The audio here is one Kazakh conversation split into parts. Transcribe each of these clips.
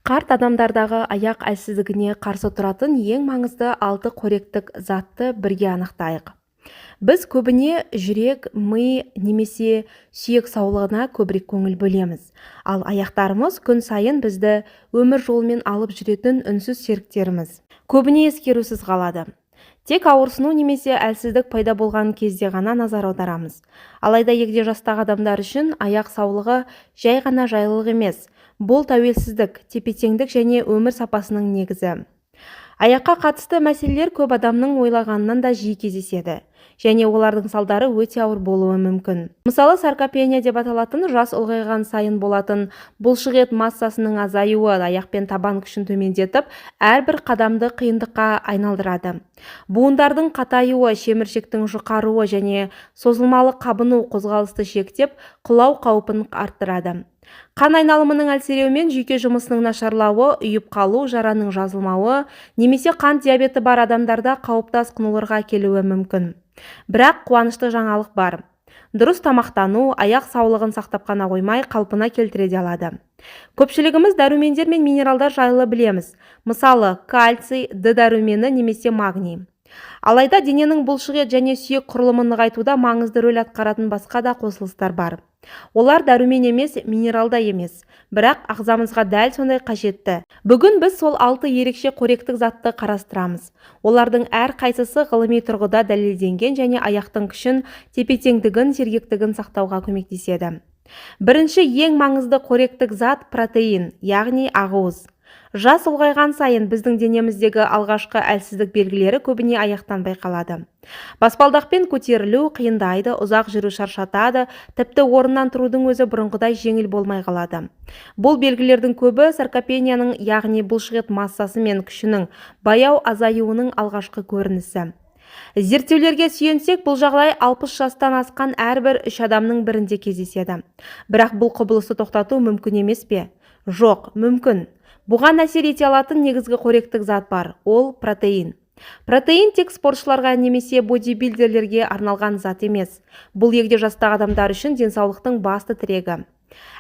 Қарт адамдардағы аяқ әлсіздігіне қарсы тұратын ең маңызды алты қоректік затты бірге анықтайық. Біз көбіне жүрек, ми немесе сүйек саулығына көбірек көңіл бөлеміз. Ал аяқтарымыз күн сайын бізді өмір жолымен алып жүретін үнсіз серіктеріміз. Көбіне ескерусіз қалады. Тек ауырсыну немесе әлсіздік пайда болған кезде ғана назар аударамыз. Алайда егде жастағы адамдар үшін аяқ саулығы жай ғана жайлылық емес. Бұл тәуелсіздік, тепе-теңдік және өмір сапасының негізі. Аяққа қатысты мәселелер көп адамның ойлағанынан да жиі кездеседі және олардың салдары өте ауыр болуы мүмкін. Мысалы, саркопения деп аталатын жас ұлғайған сайын болатын бұлшықет массасының азаюы аяқ пен табан күшін төмендетіп, әрбір қадамды қиындыққа айналдырады. Буындардың қатаюы, шеміршектің жұқаруы және созылмалы қабыну қозғалысты шектеп, құлау қаупін арттырады. Қан айналымының әлсіреуі мен жүйке жұмысының нашарлауы, ұйып қалу, жараның жазылмауы немесе қант диабеті бар адамдарда қауіпті асқынуларға әкелуі мүмкін. Бірақ қуанышты жаңалық бар. Дұрыс тамақтану аяқ саулығын сақтап қана қоймай, қалпына келтіре де алады. Көпшілігіміз дәрумендер мен минералдар жайлы білеміз. Мысалы, кальций, Д дәрумені немесе магний. Алайда дененің бұлшықет және сүйек құрылымын нығайтуда маңызды рөл атқаратын басқа да қосылыстар бар. Олар дәрумен емес, минерал да емес, бірақ ағзамызға дәл сондай қажетті. Бүгін біз сол алты ерекше қоректік затты қарастырамыз. Олардың әр қайсысы ғылыми тұрғыда дәлелденген және аяқтың күшін, тепе-теңдігін, сергектігін сақтауға көмектеседі. Бірінші ең маңызды қоректік зат протеин, яғни ақуыз. Жас ұлғайған сайын біздің денеміздегі алғашқы әлсіздік белгілері көбіне аяқтан байқалады. Баспалдақпен көтерілу қиындайды, ұзақ жүру шаршатады, тіпті орнынан тұрудың өзі бұрынғыдай жеңіл болмай қалады. Бұл белгілердің көбі саркопенияның, яғни бұлшықет массасы мен күшінің баяу азаюының алғашқы көрінісі. Зерттеулерге сүйенсек, бұл жағдай 60 жастан асқан әрбір үш адамның бірінде кездеседі. Бірақ бұл құбылысты тоқтату мүмкін емес пе? Жоқ, мүмкін. Бұған әсер ете алатын негізгі қоректік зат бар, ол протеин. Протеин тек спортшыларға немесе бодибилдерлерге арналған зат емес. Бұл егде жастағы адамдар үшін денсаулықтың басты тірегі.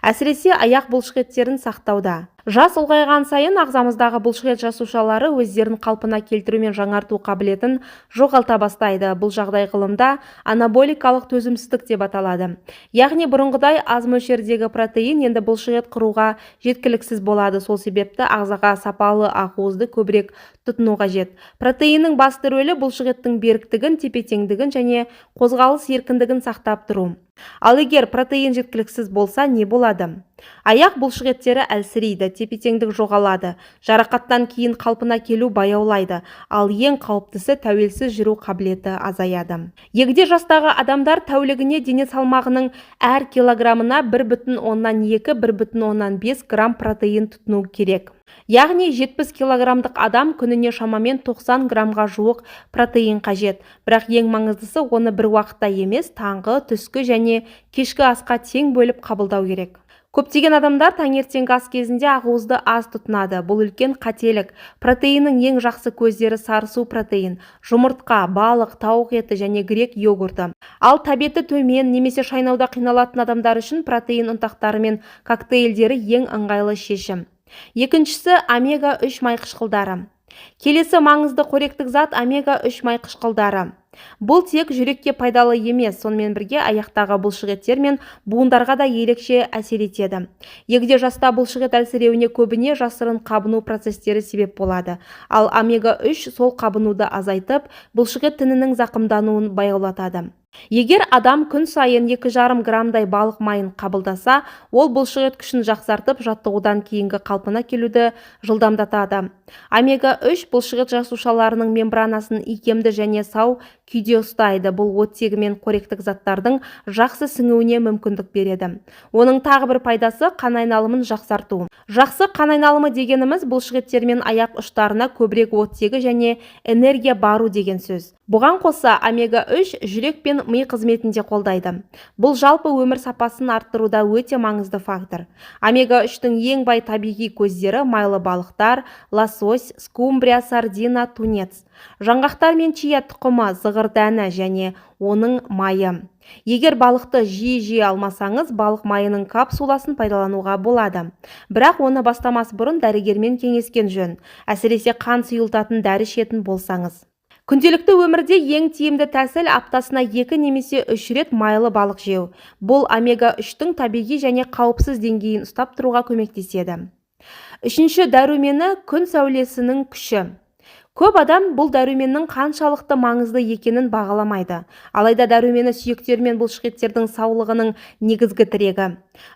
Әсіресе аяқ бұлшықеттерін сақтауда. Жас ұлғайған сайын ағзамыздағы бұлшықет жасушалары өздерін қалпына келтіру мен жаңарту қабілетін жоғалта бастайды. Бұл жағдай ғылымда анаболикалық төзімсіздік деп аталады. Яғни бұрынғыдай аз мөлшердегі протеин енді бұлшықет құруға жеткіліксіз болады. Сол себепті ағзаға сапалы ақуызды көбірек тұтыну қажет. Протеиннің басты рөлі бұлшықеттің беріктігін, тепе-теңдігін және қозғалыс еркіндігін сақтап тұру. Ал егер протеин жеткіліксіз болса, не болады? Аяқ бұлшықеттері әлсірейді, тепе-теңдік жоғалады, жарақаттан кейін қалпына келу баяулайды, ал ең қауіптісі тәуелсіз жүру қабілеті азаяды. Егде жастағы адамдар тәулігіне дене салмағының әр килограммына 1,2-1,5 грамм протеин тұтыну керек. Яғни 70 килограммдық адам күніне шамамен 90 граммға жуық протеин қажет. Бірақ ең маңыздысы оны бір уақытта емес, таңғы, түскі және кешкі асқа тең бөліп қабылдау керек. Көптеген адамдар таңертеңгі ас кезінде ақуызды аз тұтынады. Бұл үлкен қателік. Протеиннің ең жақсы көздері сарысу протеин, жұмыртқа, балық, тауық еті және грек йогурты. Ал тәбеті төмен немесе шайнауда қиналатын адамдар үшін протеин ұнтақтары мен коктейльдері ең ыңғайлы шешім. Екіншісі омега-3 май қышқылдары. Келесі маңызды қоректік зат омега-3 май қышқылдары. Бұл тек жүрекке пайдалы емес, сонымен бірге аяқтағы бұлшықеттер мен буындарға да ерекше әсер етеді. Егде жаста бұлшықет әлсіреуіне көбіне жасырын қабыну процестері себеп болады. Ал омега-3 сол қабынуды азайтып, бұлшықет тінінің зақымдануын баяулатады. Егер адам күн сайын 2,5 граммдай балық майын қабылдаса, ол бұлшықет күшін жақсартып, жаттығудан кейінгі қалпына келуді жылдамдатады. Омега-3 бұлшықет жасушаларының мембранасын икемді және сау күйде ұстайды. Бұл оттегі мен қоректік заттардың жақсы сіңуіне мүмкіндік береді. Оның тағы бір пайдасы қан айналымын жақсарту. Жақсы қан айналымы дегеніміз бұлшықеттер мен аяқ ұштарына көбірек оттегі және энергия бару деген сөз. Бұған қоса омега-3 жүрек пен ми қызметін де қолдайды. Бұл жалпы өмір сапасын арттыруда өте маңызды фактор. Омега-3-тің ең бай табиғи көздері майлы балықтар, лосось, скумбрия, сардина, тунец. Жаңғақтар мен чия тұқымы, зығыр дәні және оның майы. Егер балықты жиі-жиі алмасаңыз, балық майының капсуласын пайдалануға болады. Бірақ оны бастамас бұрын дәрігермен кеңескен жөн, әсіресе қан сұйылтатын дәрі ішетін болсаңыз. Күнделікті өмірде ең тиімді тәсіл аптасына 2 немесе 3 рет майлы балық жеу. Бұл омега-3-тің табиғи және қауіпсіз деңгейін ұстап тұруға көмектеседі. Үшінші дәрумені күн сәулесінің күші. Көп адам бұл дәруменнің қаншалықты маңызды екенін бағаламайды. Алайда дәрумені сүйектер мен бұлшықеттердің саулығының негізгі тірегі.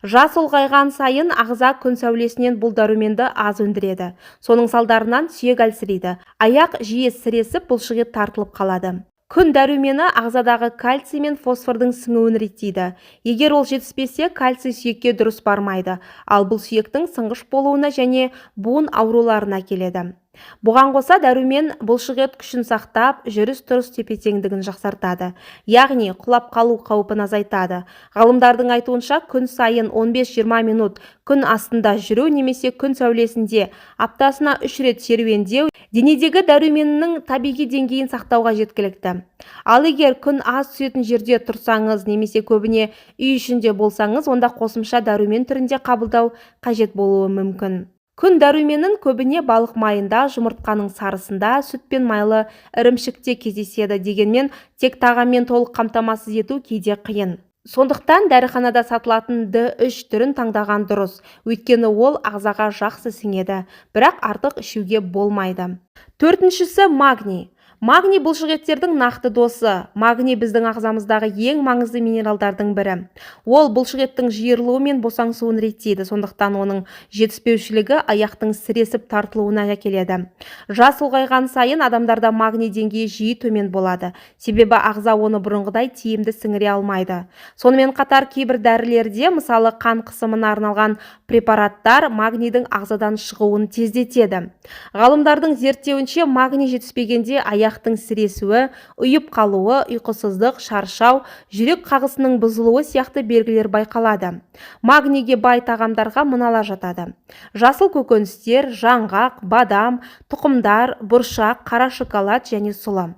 Жас ұлғайған сайын ағза күн сәулесінен бұл дәруменді аз өндіреді. Соның салдарынан сүйек әлсірейді. Аяқ жиі сіресіп, бұлшықет тартылып қалады. Күн дәрумені ағзадағы кальций мен фосфордың сіңуін реттейді. Егер ол жетіспесе, кальций сүйекке дұрыс бармайды, ал бұл сүйектің сынғыш болуына және буын ауруларына әкеледі. Бұған қоса дәрумен бұлшықет күшін сақтап, жүріс-тұрыс тепе-теңдігін жақсартады, яғни құлап қалу қаупін азайтады. Ғалымдардың айтуынша, күн сайын 15-20 минут күн астында жүру немесе күн сәулесінде аптасына 3 рет серуендеу денедегі дәруменнің табиғи деңгейін сақтауға жеткілікті. Ал егер күн аз түсетін жерде тұрсаңыз немесе көбіне үй ішінде болсаңыз, онда қосымша дәрумен түрінде қабылдау қажет болуы мүмкін. Күн дәруменін көбіне балық майында, жұмыртқаның сарысында, сүт пен майлы ірімшікте кездеседі. Дегенмен тек тағаммен толық қамтамасыз ету кейде қиын. Сондықтан дәріханада сатылатын Д3 түрін таңдаған дұрыс, өйткені ол ағзаға жақсы сіңеді, бірақ артық ішуге болмайды. Төртіншісі магний. Магний бұлшықеттердің нақты досы. Магний біздің ағзамыздағы ең маңызды минералдардың бірі. Ол бұлшықеттің жиырылуы мен босаңсуын реттейді, сондықтан оның жетіспеушілігі аяқтың сіресіп тартылуына әкеледі. Жас ұлғайған сайын адамдарда магний деңгейі жиі төмен болады, себебі ағза оны бұрынғыдай тиімді сіңіре алмайды. Сонымен қатар кейбір дәрілерде, мысалы қан қысымына арналған препараттар магнийдің ағзадан шығуын тездетеді. Ғалымдардың зерттеуінше, магний жетіспегенде аяқтың сіресуі, ұйып қалуы, ұйқысыздық, шаршау, жүрек қағысының бұзылуы сияқты белгілер байқалады. Магнийге бай тағамдарға мыналар жатады: жасыл көкөністер, жаңғақ, бадам, тұқымдар, бұршақ, қара шоколад және сұлы.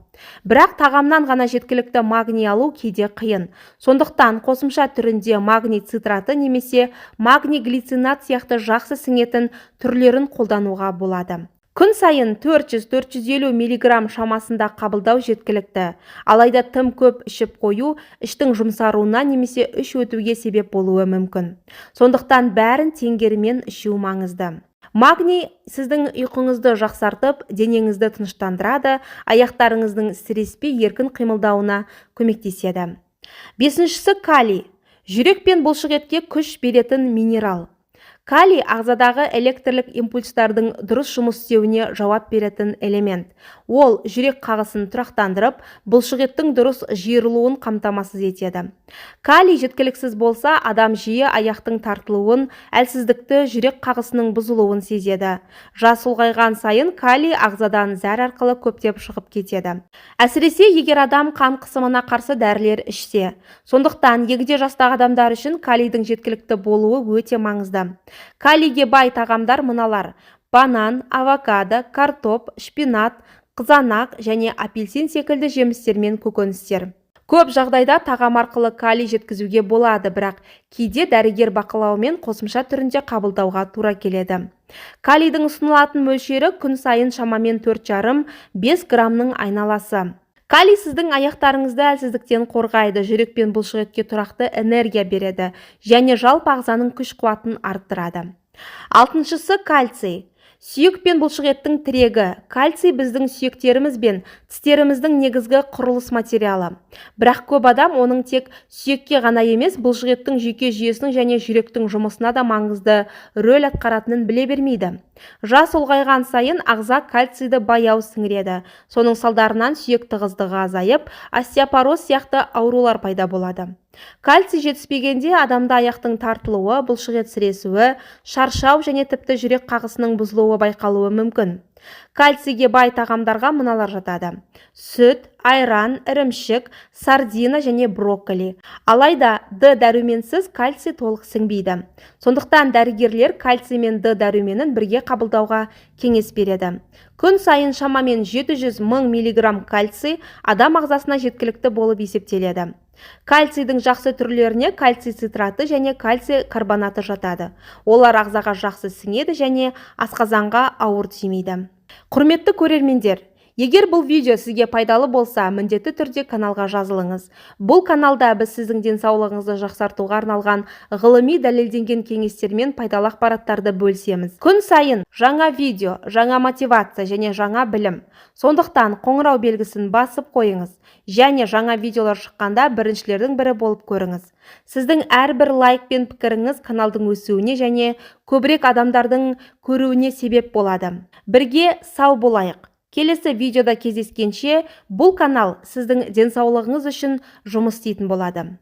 Бірақ тағамнан ғана жеткілікті магний алу кейде қиын. Сондықтан қосымша түрінде магний цитраты немесе магний глицинат сияқты жақсы сіңетін түрлерін қолдануға болады. Күн сайын 400-450 миллиграмм шамасында қабылдау жеткілікті. Алайда тым көп ішіп қою іштің жұмсаруына немесе іш өтуге себеп болуы мүмкін. Сондықтан бәрін теңгерімен ішу маңызды. Магний сіздің ұйқыңызды жақсартып, денеңізді тыныштандырады, аяқтарыңыздың сіреспей еркін қимылдауына көмектеседі. Бесіншісі калий. Жүрек пен бұлшықетке күш беретін минерал. Калий ағзадағы электрлік импульстардың дұрыс жұмыс істеуіне жауап беретін элемент. Ол жүрек қағысын тұрақтандырып, бұлшықеттің дұрыс жиырылуын қамтамасыз етеді. Калий жеткіліксіз болса, адам жиі аяқтың тартылуын, әлсіздікті, жүрек қағысының бұзылуын сезеді. Жас ұлғайған сайын калий ағзадан зәр арқылы көптеп шығып кетеді. Әсіресе егер адам қан қысымына қарсы дәрілер ішсе. Сондықтан егде жастағы адамдар үшін калийдің жеткілікті болуы өте маңызды. Калийге бай тағамдар мыналар: банан, авокадо, картоп, шпинат, қызанақ және апельсин секілді жемістер мен көкөністер. Көп жағдайда тағам арқылы калий жеткізуге болады, бірақ кейде дәрігер бақылауымен қосымша түрінде қабылдауға тура келеді. Калийдің ұсынылатын мөлшері күн сайын шамамен 4,5-5 граммның айналасы. Калий сіздің аяқтарыңызды әлсіздіктен қорғайды, жүрек пен бұлшықетке тұрақты энергия береді және жалпы ағзаның күш-қуатын арттырады. Алтыншысы кальций. Сүйек пен бұлшықеттің тірегі. Кальций біздің сүйектеріміз бен тістеріміздің негізгі құрылыс материалы. Бірақ көп адам оның тек сүйекке ғана емес, бұлшықеттің жүйке жүйесінің және жүректің жұмысына да маңызды рөл атқаратынын біле бермейді. Жас ұлғайған сайын ағза кальцийді баяу сіңіреді. Соның салдарынан сүйек тығыздығы азайып, остеопороз сияқты аурулар пайда болады. Кальций жетіспегенде адамда аяқтың тартылуы, бұлшықет сіресуі, шаршау және тіпті жүрек қағысының бұзылуы байқалуы мүмкін. Кальцийге бай тағамдарға мыналар жатады: сүт, айран, ірімшік, сардина және брокколи. Алайда Д дәруменсіз кальций толық сіңбейді. Сондықтан дәрігерлер кальций мен Д дәруменін бірге қабылдауға кеңес береді. Күн сайын шамамен 700 мың миллиграмм кальций адам ағзасына жеткілікті болып есептеледі. Кальцийдің жақсы түрлеріне кальций цитраты және кальций карбонаты жатады. Олар ағзаға жақсы сіңеді және асқазанға ауыр тимейді. Құрметті көрермендер, егер бұл видео сізге пайдалы болса, міндетті түрде каналға жазылыңыз. Бұл каналда біз сіздің денсаулығыңызды жақсартуға арналған ғылыми дәлелденген кеңестер мен пайдалы ақпараттарды бөлісеміз. Күн сайын жаңа видео, жаңа мотивация және жаңа білім. Сондықтан қоңырау белгісін басып қойыңыз және жаңа видеолар шыққанда біріншілердің бірі болып көріңіз. Сіздің әрбір лайк пен пікіріңіз каналдың өсуіне және көбірек адамдардың көруіне себеп болады. Бірге сау болайық. Келесі видеода кездескенше, бұл канал сіздің денсаулығыңыз үшін жұмыс істейтін болады.